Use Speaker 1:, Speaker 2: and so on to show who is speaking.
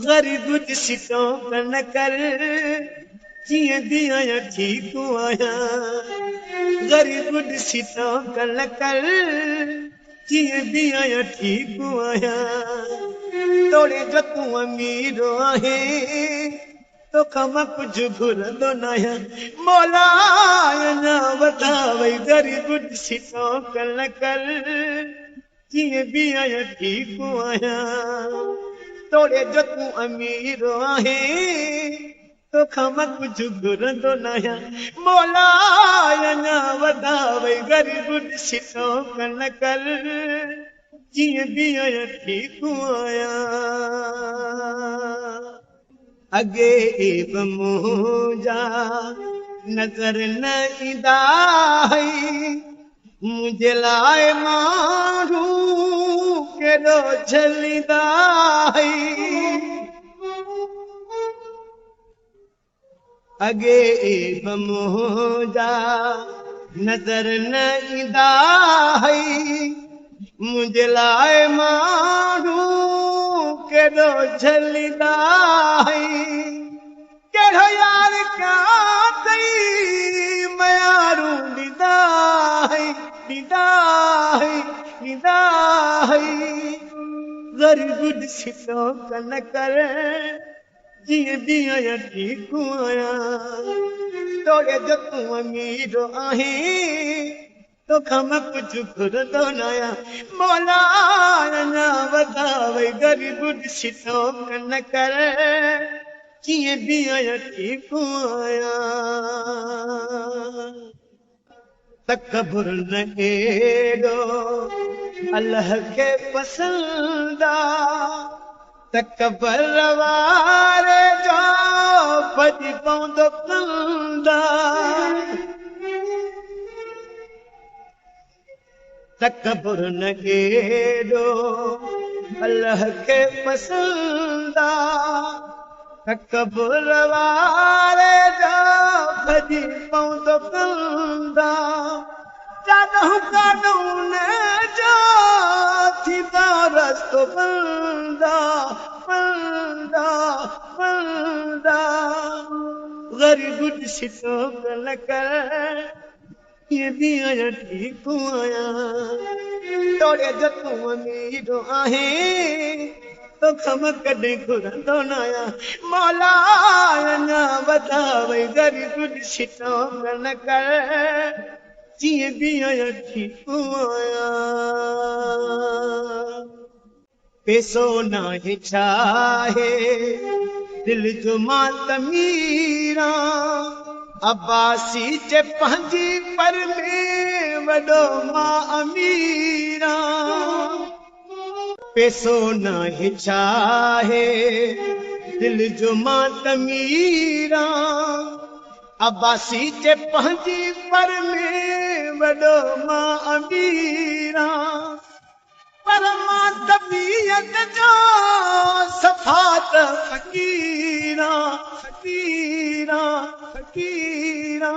Speaker 1: غريب ڏسي ٽوڪ نه ڪر، جيئن به آهيان ٺيڪ آهيان. غريب ڏسي ٽوڪ نه ڪر، جيئن به آهيان ٺيڪ آهيان. توڙي جو تون امير آهين، توکان مان ڪجهه گهرندو ناهيان. مولا اڃا وڌا وئي، غريب ڏسي ٽوڪ نه ڪر، جيئن به آهيان ٺيڪ آهيان. توڙي جو تون امير آهين، توکان مان ڪجهه گهرندو ناهيان. مولا اڃا وڌا وئي، غريب ڏسي ٽوڪ نه ڪر، جيئن به آهيان ٺيڪ آهيان. اڳي به منهنجا نظر نه ايندا هئي، منهنجي لاءِ ماڻهو ڪيڏو جهليندا هئي. اڳي به منهنجا نظر نه ايندا هئي، منهنجي لاءِ ماڻهو ڪيڏو جهليندا هئي. ڪهڙو يار ڪيان اٿئي، ميارون ڏيندا هئي، ڏيندا هئي، ڏيندا هئي. غريب ڏسي ٽوڪ نه ڪر، جيئن به آهيان ٺيڪ آهيان. توڙي جو تون امير آهين، توکان مان ڪجهه گهرندو نه آهيان. مولا اڃا وڌا وئي، غريب ڏسي ٽوڪ نه ڪر، جيئن به آهيان ٺيڪ آهيان. تڪبر نه ايڏو الله کي پسند آ، تڪبر واري جو ڀڄي پوندو ڪندا. تڪبر نه ايڏو الله کي پسند آ، تڪبر واري جو ڀڄي پوندو ڪندا. جڏهن قانون جو ٿيندو رستو بندا، بندا، بندا. غريب ڏسي ٽوڪ نه ڪر، جيئن به آهيان ٺيڪ آهيان. توڙي جو تون امير آهين، توکان مان ڪڏهن گهرندو نه آهيان. مولا اڃا وڌا وئي، غريب ڏسي ٽوڪ نه ڪر، جيئن به آهيان ٺيڪ آهيان. پئسو ناهي ڇاهي، دل جو مان تميرا. عباسي چي پنهنجي پر ۾ وڏو مان اميرا. پئسو ناهي ڇاهي، دل جو مان تميرا. عباسي چي پنهنجي پر ۾ وڏو مان اميرا، پر مان طبيعت جو صفات فقيرا، فقيرا، فقيرا.